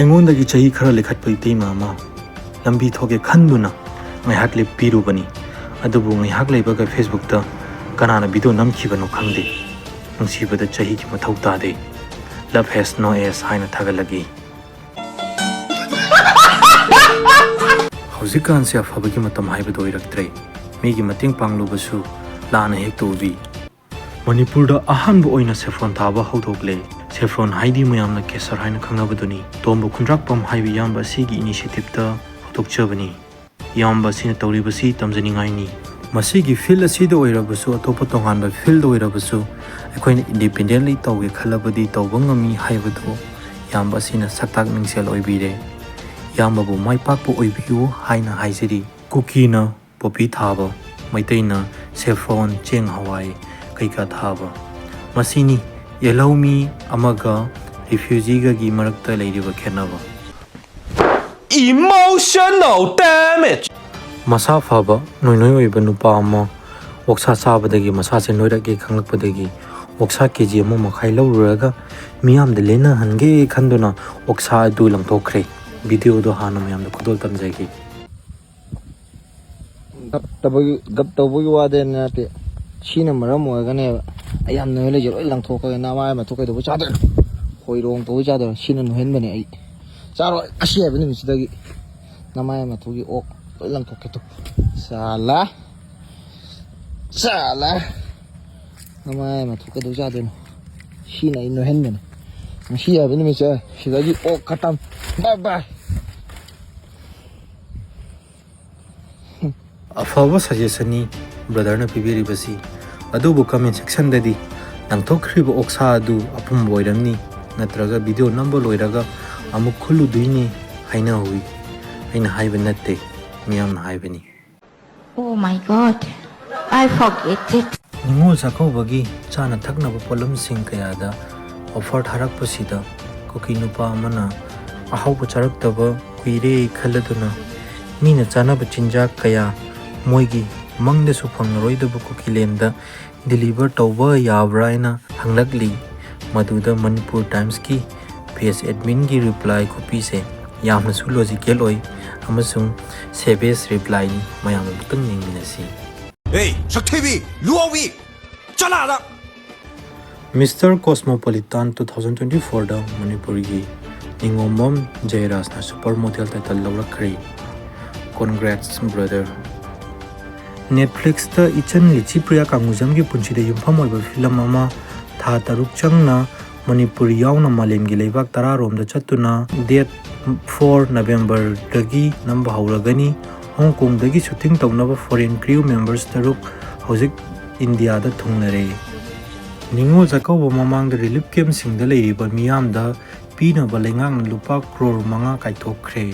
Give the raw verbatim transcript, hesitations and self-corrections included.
ꯑꯩꯉꯣꯟꯗꯒꯤ ꯆꯍꯤ ꯈꯔ ꯂꯩꯈꯠꯄ ꯏꯇꯩꯃ ꯑꯃ ꯂꯝꯕꯤ ꯊꯣꯛꯀꯦ ꯈꯟꯗꯨꯅ ꯉꯥꯏꯍꯥꯛ ꯂꯦꯞꯄꯤꯔꯨꯕꯅꯤ꯫ ꯑꯗꯨꯕꯨ ꯉꯥꯏꯍꯥꯛ ꯂꯩꯕꯒ Facebookꯇ ꯀꯅꯥꯅ video ꯅꯝꯈꯤꯕꯅꯣ ꯈꯪꯗꯦ꯫ ꯅꯨꯡꯁꯤꯕꯗ ꯆꯍꯤꯒꯤ ꯃꯊꯧ ꯇꯥꯗꯦ꯫ Love has no age ꯍꯥꯏꯅ ꯊꯥꯒꯠꯂꯛꯏ꯫ ꯍꯧꯖꯤꯛꯀꯥꯟꯁꯦ ꯑꯐꯕꯒꯤ ꯃꯇꯝ ꯍꯥꯏꯕꯗꯨ ꯑꯣꯏꯔꯛꯇ꯭ꯔꯦ꯫ ꯃꯤꯒꯤ ꯃꯇꯦꯡ ꯄꯥꯡꯂꯨꯕꯁꯨ ꯂꯥꯟꯅ ꯍꯦꯛꯇ ꯎꯕꯤ꯫ ꯃꯅꯤꯄꯨꯔꯗ ꯑꯍꯥꯟꯕ ꯑꯣꯏꯅ saffron ꯊꯥꯕ ꯍꯧꯗꯣꯛꯂꯦ꯫ Saffron ꯍꯥꯏꯗꯤ ꯃꯌꯥꯝꯅ ꯀꯦꯁꯔ ꯍꯥꯏꯅ ꯈꯪꯅꯕꯗꯨꯅꯤ꯫ ꯇꯣꯝꯕ ꯈꯨꯟꯗ꯭ꯔꯥꯛꯄꯝ ꯍꯥꯏꯕ ꯏꯌꯥꯝꯕ ꯑꯁꯤꯒꯤ initiativeꯇ ꯍꯧꯗꯣꯛꯆꯕꯅꯤ꯫ ꯏꯌꯥꯝꯕ ꯑꯁꯤꯅ ꯇꯧꯔꯤꯕꯁꯤ ꯇꯝꯖꯅꯤꯡꯉꯥꯏꯅꯤ꯫ ꯃꯁꯤꯒꯤ field ꯑꯁꯤꯗ ꯑꯣꯏꯔꯕꯁꯨ, ꯑꯇꯣꯞꯄ ꯇꯣꯉꯥꯟꯕ field ꯑꯣꯏꯔꯕꯁꯨ, ꯑꯩꯈꯣꯏꯅ independently ꯇꯧꯒꯦ ꯈꯜꯂꯕꯗꯤ ꯇꯧꯕ ꯉꯝꯃꯤ ꯍꯥꯏꯕꯗꯨ ꯏꯌꯥꯝꯕ ꯑꯁꯤꯅ ꯁꯛꯇꯥꯛ ꯃꯤꯡꯁꯦꯜ ꯑꯣꯏꯕꯤꯔꯦ꯫ ꯏꯌꯥꯝꯕꯕꯨ ꯃꯥꯏ ꯄꯥꯛꯄ ꯑꯣꯏꯕꯤꯌꯨ ꯍꯥꯏꯅ ꯍꯥꯏꯖꯔꯤ꯫ ꯀꯨꯀꯤꯅ ꯄꯣꯄꯤ ꯊꯥꯕ, ꯃꯩꯇꯩꯅ saffron, ꯆꯦꯡ, ꯍꯋꯥꯏ ꯀꯩꯀꯥ ꯊꯥꯕ꯫ ꯃꯁꯤꯅꯤ ꯌꯦꯜꯍꯧꯃꯤ ꯑꯃꯒ refugeeꯒꯒꯤ ꯃꯔꯛꯇ ꯂꯩꯔꯤꯕ ꯈꯦꯠꯅꯕ꯫ Emotional damage! ꯃꯁꯥ ꯐꯕ, ꯅꯣꯏ ꯅꯣꯏ ꯑꯣꯏꯕ ꯅꯨꯄꯥ ꯑꯃ ꯑꯣꯛꯁꯥ ꯆꯥꯕꯗꯒꯤ ꯃꯁꯥꯁꯦ ꯅꯣꯏꯔꯛꯀꯦ ꯈꯪꯂꯛꯄꯗꯒꯤ ꯑꯣꯛꯁꯥ KG ꯑꯃ ꯃꯈꯥꯏ ꯂꯧꯔꯨꯔꯒ ꯃꯤꯌꯥꯝꯗ ꯂꯦꯟꯅꯍꯟꯒꯦ ꯈꯟꯗꯨꯅ ꯑꯣꯛꯁꯥ ꯑꯗꯨ ꯂꯪꯊꯣꯛꯈ꯭ꯔꯦ꯫ Videoꯗꯣ ꯍꯥꯟꯅ ꯃꯌꯥꯝꯗ ꯈꯨꯗꯣꯜ ꯇꯝꯖꯒꯦ꯫ ꯒꯞ ꯇꯧꯕꯒꯤ, ꯒꯞ ꯇꯧꯕꯒꯤ ꯋꯥꯗꯤ ꯅꯠꯇꯦ꯫ ꯁꯤꯅ ꯃꯔꯝ ꯑꯣꯏꯔꯒꯅꯦꯕ ꯑꯩ ꯌꯥꯝ ꯅꯣꯏꯍꯜꯂꯤꯁꯦ꯫ ꯂꯣꯏ ꯂꯪꯊꯣꯛꯈ꯭ꯔꯒꯦ꯫ ꯅꯃꯥꯏ ꯃꯊꯨ ꯀꯩꯗꯧꯕ ꯆꯥꯗꯣꯏꯅꯣ? ꯍꯣꯏꯔꯣꯡ ꯇꯧꯕ ꯆꯥꯗꯣꯏꯔꯣ? ꯁꯤꯅ ꯅꯣꯏꯍꯟꯕꯅꯦ ꯑꯩ꯫ ꯆꯥꯔꯣꯏ꯫ ꯑꯁꯤ ꯍꯥꯏꯕ ꯅꯨꯃꯤꯠꯁꯤꯗꯒꯤ ꯅꯃꯥꯏ ꯃꯊꯨꯒꯤ ꯑꯣꯛ ꯂꯣꯏ ꯂꯪꯊꯣꯛꯀꯦ ꯇꯨ꯫ ꯆꯥꯂꯥ꯫ ꯆꯥꯂꯥ꯫ ꯅꯃꯥꯏ ꯃꯊꯨ ꯀꯩꯗꯧ ꯆꯥꯗꯣꯏꯅꯣ? ꯁꯤꯅ ꯑꯩ ꯅꯣꯏꯍꯟꯕꯅꯦ꯫ ꯉꯁꯤ ꯍꯥꯏꯕ ꯅꯨꯃꯤꯠꯁꯦ ꯁꯤꯗꯒꯤ ꯑꯣꯛ ꯈꯇꯝ꯫ Bye bye꯫ ꯑꯐꯕ suggestionꯅꯤ brotherꯅ ꯄꯤꯕꯤꯔꯤꯕꯁꯤ꯫ ꯑꯗꯨꯕꯨ comment sectionꯗꯗꯤ ꯂꯪꯊꯣꯛꯈ꯭ꯔꯤꯕ ꯑꯣꯛꯁꯥ ꯑꯗꯨ ꯑꯄꯨꯝꯕ ꯑꯣꯏꯔꯝꯅꯤ, ꯅꯠꯇ꯭ꯔꯒ video ꯅꯝꯕ ꯂꯣꯏꯔꯒ ꯑꯃꯨꯛ ꯈꯨꯜꯂꯨꯗꯣꯏꯅꯤ ꯍꯥꯏꯅꯍꯧꯋꯤ꯫ ꯑꯩꯅ ꯍꯥꯏꯕ ꯅꯠꯇꯦ, ꯃꯤꯌꯥꯝꯅ ꯍꯥꯏꯕꯅꯤ꯫ Oh my God, I forget it. ꯅꯤꯉꯣꯜ ꯆꯥꯛꯀꯧꯕꯒꯤ ꯆꯥꯅ ꯊꯛꯅꯕ ꯄꯣꯠꯂꯝꯁꯤꯡ ꯀꯌꯥꯗ offer ꯊꯥꯔꯛꯄꯁꯤꯗ ꯀꯨꯀꯤ ꯅꯨꯄꯥ ꯑꯃꯅ ꯑꯍꯥꯎꯕ ꯆꯥꯔꯛꯇꯕ ꯀꯨꯏꯔꯦ ꯈꯜꯂꯗꯨꯅ ꯃꯤꯅ ꯆꯥꯅꯕ ꯆꯤꯟꯖꯥꯛ ꯀꯌꯥ ꯃꯣꯏꯒꯤ ꯃꯪꯗꯁꯨ ꯐꯪꯂꯔꯣꯏꯗꯕ ꯀꯨꯀꯤꯂꯦꯟꯗ deliver ꯇꯧꯕ ꯌꯥꯕ꯭ꯔꯥ ꯍꯥꯏꯅ ꯍꯪꯂꯛꯂꯤ꯫ ꯃꯗꯨꯗ ꯃꯅꯤꯄꯨꯔ Timesꯀꯤ ꯄꯦꯖ ꯑꯦꯗꯃꯤꯟꯒꯤ ꯔꯤꯄ꯭ꯂꯥꯏ ꯈꯨꯄꯤꯁꯦ ꯌꯥꯝꯅꯁꯨ ꯂꯣꯖꯤꯀꯦꯜ ꯑꯣꯏ ꯑꯃꯁꯨꯡ ꯁꯦꯚꯦꯖ ꯔꯤꯄ꯭ꯂꯥꯏꯅꯤ꯫ ꯃꯌꯥꯝ ꯑꯃꯨꯛꯇꯪ ꯌꯦꯡꯃꯤꯟꯅꯁꯤ꯫ ꯑꯦ, ꯁꯛꯊꯤꯕꯤ, ꯂꯨꯋꯥꯎꯕꯤ, ꯆꯠꯂꯥꯗ! Mister cosmopolitan two thousand twenty ꯐꯣꯔꯗ ꯃꯅꯤꯄꯨꯔꯒꯤ ꯅꯤꯉꯣꯝꯕꯝ ꯖꯌꯔꯥꯖꯅ ꯁꯨꯄꯔ ꯃꯣꯗꯦꯜ ꯇꯥꯏꯇꯜ ꯂꯧꯔꯛꯈ꯭ꯔꯦ꯫ Congrats brother꯫ ꯅꯦꯠꯐ꯭ꯂꯤꯛꯁꯇ ꯏꯆꯟ ꯂꯤꯆꯤꯄ꯭ꯔꯤꯌꯥ ꯀꯥꯡꯒꯨꯖꯝꯒꯤ ꯄꯨꯟꯁꯤꯗ ꯌꯨꯝꯐꯝ ꯑꯣꯏꯕ ꯐꯤꯂꯝ ꯑꯃ ꯊꯥ ꯇꯔꯨꯛ ꯆꯪꯅ ꯃꯅꯤꯄꯨꯔ ꯌꯥꯎꯅ ꯃꯥꯂꯦꯝꯒꯤ ꯂꯩꯕꯥꯛ ꯇꯔꯥꯔꯣꯝꯗ ꯆꯠꯇꯨꯅ ꯗꯦꯠ ꯐꯣꯔ ꯅꯕꯦꯝꯕꯔꯗꯒꯤ ꯅꯝꯕ ꯍꯧꯔꯒꯅꯤ꯫ ꯍꯣꯡꯀꯣꯡꯗꯒꯤ ꯁꯨꯇꯤꯡ ꯇꯧꯅꯕ ꯐꯣꯔꯦꯟ ꯀ꯭ꯔꯤꯌꯨ ꯃꯦꯝꯕꯔꯁ ꯇꯔꯨꯛ ꯍꯧꯖꯤꯛ ꯏꯟꯗꯤꯌꯥꯗ ꯊꯨꯡꯂꯔꯦ꯫ ꯅꯤꯉꯣꯜ ꯆꯥꯛꯀꯧꯕ ꯃꯃꯥꯡꯗ ꯔꯤꯂꯤꯐ ꯀꯦꯝꯞꯁꯤꯡꯗ ꯂꯩꯔꯤꯕ ꯃꯤꯌꯥꯝꯗ ꯄꯤꯅꯕ ꯂꯩꯉꯥꯛꯅ ꯂꯨꯄꯥ ꯀ꯭ꯔꯣꯔ ꯃꯉꯥ ꯀꯥꯏꯊꯣꯛꯈ꯭ꯔꯦ꯫